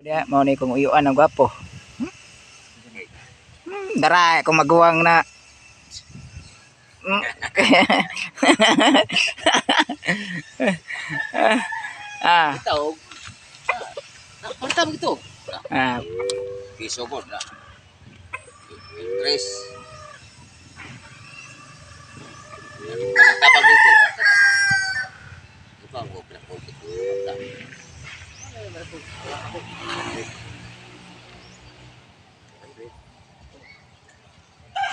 Diya, mao ni kong uyuan ang gwapo. Dara, kung maguwang na. Ah, Ito. Napunta mo ito. Ah, Piso ko na. Tres. Tabang dito. Ito ang pinapulkit ko.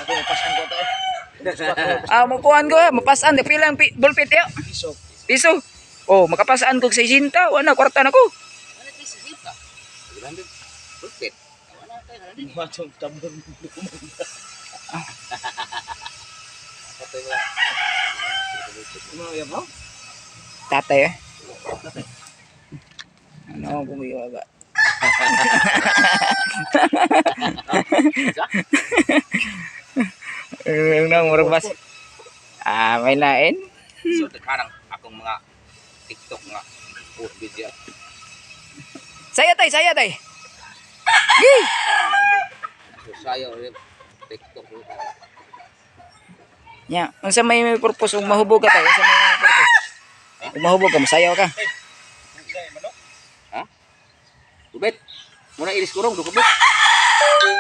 Ako mapasan ko to. Ah, mukuan ko, mapasan di pilang pi, bulpit yo. Piso. Piso. Oh, makapasaan ko 60, wala kwarta na ko. Ano ito sa sita? 300. Pulpit. Wala tayo. Matong tabon. Patay mo. Ano yan mo? Tatay eh. Ano gumiwa ba? Eh, nang murag bas. Ah, may lain. So, karang akong mga TikTok nga. Oh, video. Saya tay, saya tay. So, sayo rin. TikTok. Nya, unsa may purpose ug mahubog ka tay? Unsa may purpose? Ug mahubog ka, masayaw ka. Ubet. Muna iris kurong, dukubet.